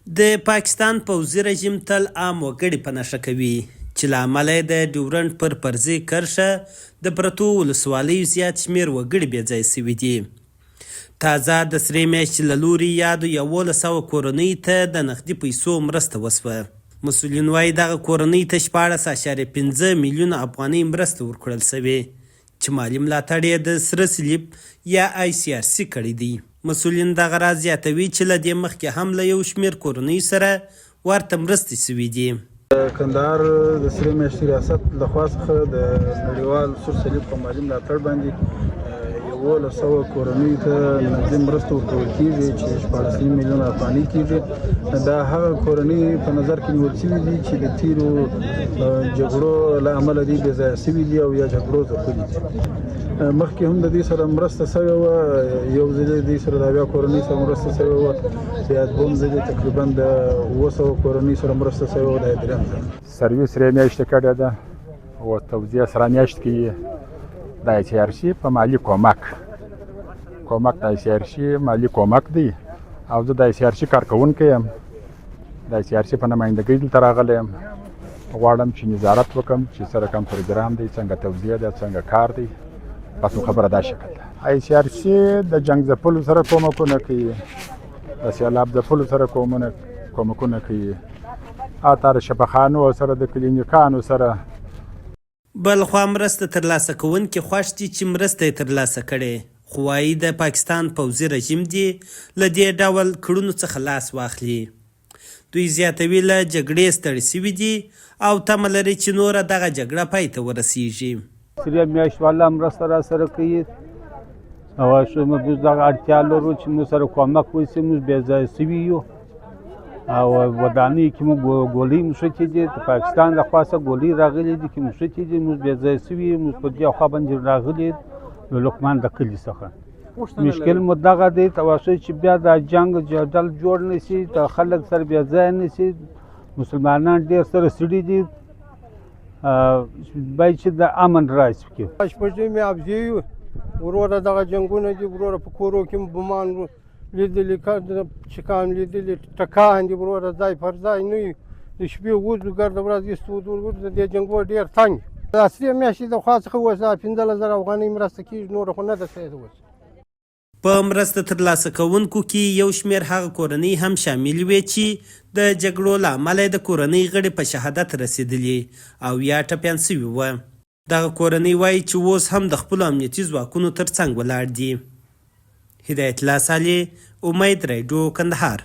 د پاکستان پوځي رژیم تل عام وګړي په نښه کوي، چې له امله یې د ډیورنډ پر فرضي کرښه د پرتو ولسوالیو زیات شمېر وګړي بې ځایه شوي دي. تازه د سرې میاشتې له لوري یادو 1100 کورنیو ته د نغدي پیسو مرسته وشوه. مسؤلین وايي، دغه کورنیو ته 16.5 میلیونه افغانۍ مرسته ورکړل شوې، چې مالي ملاتړ یې د سره صلیب یا آی سي آر سي کړی دی. مسؤلین دغه راز زیاتوي چې له دې مخکې هم له یو شمېر کورنیو سره ورته مرستې شوې دي. د کندهار د سرې میاشتې ریاست له خوا څخه د نړیوال سور صلیب په مالي ملاتړ باندې 1100 کورنیو ته نقدي مرسته ورکول کیږي چې 14 میلیونه افغانۍ کیږي. دا هغه کورنۍ په نظر کې نیول شوې دي چې د تیرو جګړو له امله دي بې ځایه شوي دي او یا جګړو ځپلي دي. مخکې هم د دې سره مرسته شوې وه، یو ځل د دې سره د 70 کورنۍ سره مرسته شوې وه، بیا دوم ځل تقریبا د 700 کورنۍ سره مرسته شوې وه، دا دریم ځل. سرویس سرې میاشتې کړې ده او توزیع سره میاشت کې د آی سي آر سي په مالي کومک کومک د آی سي آر سي مالي کومک دی او زه د آی سي آر سي کارکوونکی یم. د آی سي آر سي په نمایندګۍ دلته راغلی یم. غواړم چې نظارت وکم چې څه رقم پروګرام دی، څنګه توزیع ده، څنګه کار دی. بس نو خبره دا شکل ده. آی سي آر سي د جنګ ځپلو سره کومکونه کوي، د سیلاب ځپلو سره کومکونه کوي، حتی د شفاخانو سره، د کلینیکانو سره. بلخوا مرسته ترلاسه کوونکي خوښ دي چې مرسته یې ترلاسه کړې، خو وايي د پاکستان پوځي رژیم دې له دې ډول کړنو څخه لاس واخلي. دوی زیاتوي له جګړې ستړي شوي دي او تمه لري چې نوره دغه جګړه پای ته ورسیږي. سرې میاشت والا مرسته را سره کوي او موږ دغه اړتیا لرو چې موږ سره کومک وشي. موږ بې ځایه شوي یو او ودانۍ کې موږ ګولۍ نښتې دي، د پاکستان له خوا څخه ګولۍ راغلي دي کې نښتې دي. موږ بې ځایه شوي یو، موږ په دې خوا باندې راغلي د لقمان د کلي څخه. مشکل مو دغه دی تواصل چې بیا دا جنګ جدل جوړ نه شي، د خلک سره بې ځایه نه شي. مسلمانان ډېر سره ستړي دي، باید چې د امن راشي پکې. شپږ مې ابزې یو وروره، دغه جنګونه دي وروره، په کورو کې مو بمان لیدلي، چکان لیدلي، ټکان دي وروره، ځای پر ځای نه یو. د شپې وځو، ګرده ورځ ایستو وځو. د دې جنګو ډېر تنګ. د سرې میاشتې د خوا څخه اوس دا 15,000 افغانۍ مرسته کېږي، نوره خو نه ده شوې اوس. په مرسته ترلاسه کوونکو کې یو شمېر هغه کورنۍ هم شاملې وې چې د جګړو له امله یې د کورنۍ غړي په شهادت رسېدلي او یا ټپیان شوي وه. دغه کورنۍ وايي چې اوس هم د خپلو امنیتي ځواکونو ترڅنګ ولاړ دي. هدایت الله صالح، امید راډیو، کندهار.